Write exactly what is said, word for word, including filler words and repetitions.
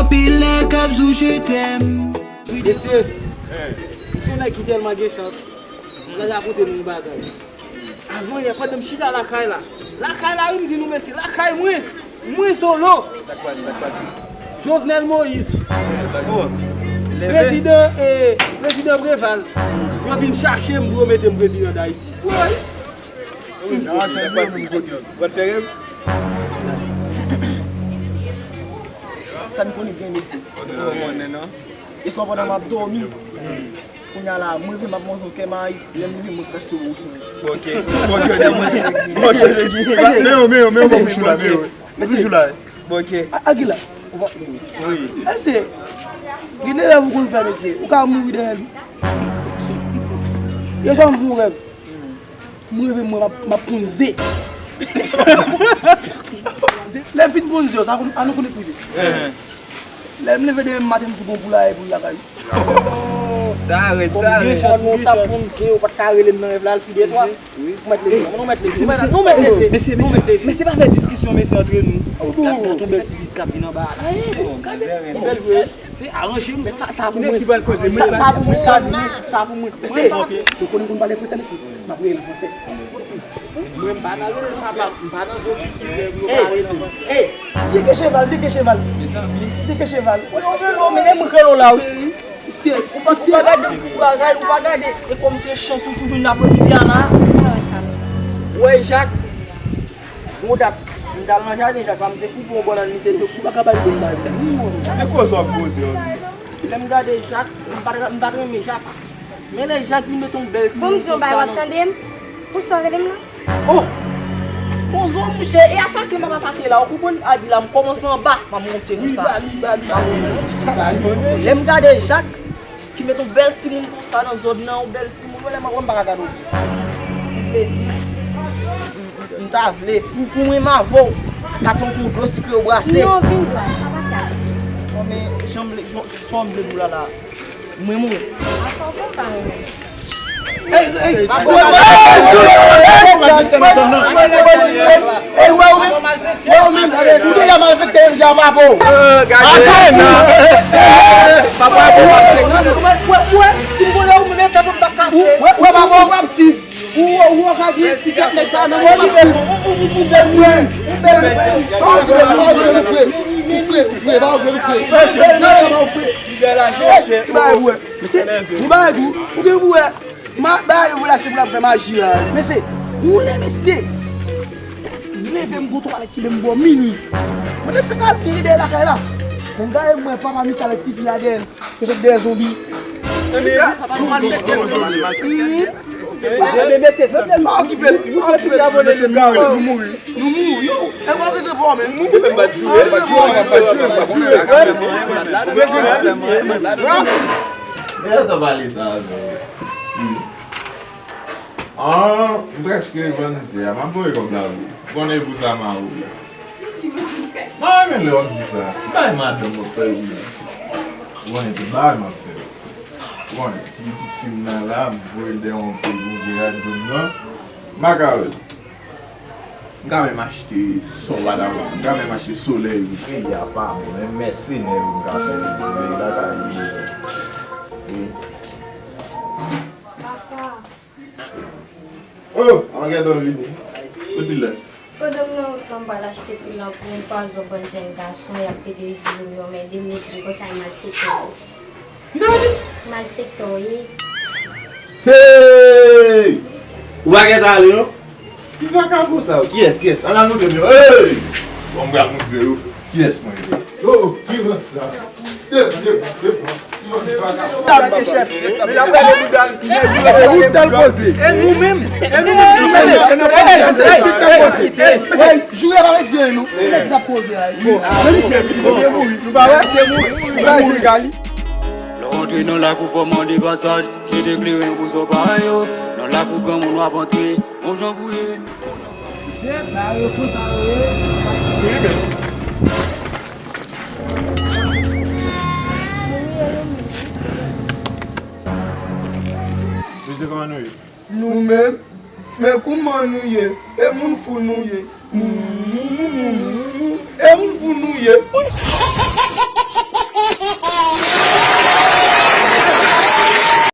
Anpil nèg ap sou je t'aime. Mesye, m se yon nèg ki tèlman gen chans. M pral rakonte nou yon bagay. Avan yè, pandan m chita lakay la, lakay la, wi, m di nou, mesye, lakay mwen, mwen solo. Jovenel Moïse, prezidan, eh, prezidan Preval, yo vin chache m pou yo mete m prezidan Dayiti. Wi. Sa n konnen gen, mesye. E swa pandan m ap dòmi. Kounye a la, mwen vin m ap manje yon kè mayi, lè m rive mwen fè sou wouch mwen. Ok. Ok, ok, ok. Men yo, men yo, men yo, men yo, men yo. Mesye, mesye. Bon, ok. A- Aguila, ou pa- mesye, gen de rèv ou konn fè, mesye, ou ka mouri dèyè li. Yè swa m fè yon rèv. Mwen reve mwen m ap- m ap ponn ze. Lè m fin ponn ze yo, sa konn- an nou konnen prive. Lè m leve demen maten, m tou gon poulaye pou l lakay. Sa rèd, sa rèd. Bon, nou t ap ponn ze, ou pa t ka rele m nan rèv la, l fidèl twa. Ou mèt leve, nou mèt leve, nou mèt leve. Mesye, mesye, mesye, pa fè diskisyon, mesye, antre nou. Gad, gad yon bèl ti vit k ap vin anba a la, mesye. Yon bèl vre. Se aranje m. Men sa, sa pou mwen. Sa, sa pou mwen, sa pou mwen, sa pou mwen. Mesye, ou konnen pou m pale fransè, mesye. M ap rele l an fransè. Mwen, m pa nan rele l papa, m pa nan zo ki ki vle pou yo pa rele l an fransè. Ey, vye ke cheval, vye ke cheval. Vye ke cheval. Ou nan velo, men e mwen k rele w la, wi. Mesye, ou pa, ou pa gade yon bagay, ou pa gade. E kòm se chans ou toujou nan apremidi a la. Ou wè, Jak, Gon dat, m t al nan jaden Jak la, m te koupe yon bannann, misye te. Si w pa ka ba l bon bagay. Men koze w ap koze yo. Lè m gade Jak, m pa t, m pa t renmen Jak. Men lè Jak vin mete yon bèl timoun konsa nan. Bon, m di w yon bagay, w ap tande m? Pou sa w rele m nan? Oh! Koze w, monchè, e atake m ap atake la, ou konprann? Adi la, m kòmanse anba, m ap monte konsa. Lè m gade Jak, ki met yon bèl timoun konsa nan zòn nan, yon bèl timoun, wè lè m ap wè m pa ka gade w. M te di, m, m, m ta vle, pou, pou mwen m avè w, ka tankou dlo sikre yo brase. Non, vin dwat, pa pase avè m. Non, men, jan m vle, jan, jan m vle di w la la, mwen, mwen. Atò, bon, pa renmen. Ey, ey, ey, wè, wè, ey, wè, ou menm, ou deja malfektè, deja mapo. Wè, wè, si m konnen ou menm, tèt ou m t ap kase. Wè, wè, mapo, w ap siz. Ou, ou, ou ka gen ti tèt nèg sa nan men w ap siz. Ou bèl, ou bèl, ou bèl. Ou fre, ou fre, ou fre, ou fre. Mesye, ou bay pou wè. Ou gen pou wè. Ma, ba yo voye achte pou l ap fè maji a. Mesye, woule, mesye. M leve, m gon twalèt ki lè m bò minui. Mwen te fè sa vire dèyè lakay la. Mwen gade, mwen papa misye avèk tifi a dèyè l. Yo sot dèyè zonbi. Mesye, se yon malfektè. Pa okipe l, pa okipe l. Mesye, mouri, nou mouri. Nou mouri, yo. E mwen rete pa w menm. Mouri, men m pa t jwe, m pa t jwe, m pa t jwe, m pa t jwe. Men sa ta pale sa, men. Ah, m prèske vann tè a. M ap voye kòb la pou ou. Ou konnen pou sa m a ou. M pa renmen lè w ap di sa. M bay madanm w ap fè pou ou. Ou konnen tout bagay m ap fè. Ou konnen, ti pitit fi m nan la, m voye l dèyè yon pye pou m vire ak zòn nan. M pa ka wè l. M ka menm achte sa w pa ta panse. M ka menm achte solèy wi. Peyi a pa bon, men mèsenè wi m ka fè wi. Peyi la ka wi. Wi. Papa. Oh, an gèt w vini. Kote pil la? Pandan m nan wout lan, m pral achte pil lan pou m, pazòp bann jèn gason, y ap pede joure m yo, men de minit m konsa, y malfektè yo. Kisa w di? Malfektè yo ye. Hey! Ou pa gentan ale, non? Ti vakabon sa yo. Kiyès, kiyès? Ann al montre m yo. Hey! Bon, m pral montre yo kiyès mwen ye. Oh, ki rans sa? Devan, devan, devan. Ti vakabon. Dam, chèf. Men l ap gade bouda l. E ou t al poze. E nou menm? E nou menm? Mesye, mesye, mesye, mesye, mesye. Joure pa vle di anyen, non. Nèg t ap poze a. Bon, men misye, misye te mouri. Nou pa wè, misye mouri. Nou pa wè, se gali. Lè w antre nan lakou, fò w mande pasaj. Jete kleren pou zò parèy yo. Nan lakou granmoun w ap antre. Bon jan pou ye. Se pa yo konsa yo ye. Mesye, kòman nou ye? Nou menm, men kouman nou ye? E moun fou nou ye. Mou, mou, mou, mou, mou, mou. E moun fou nou ye.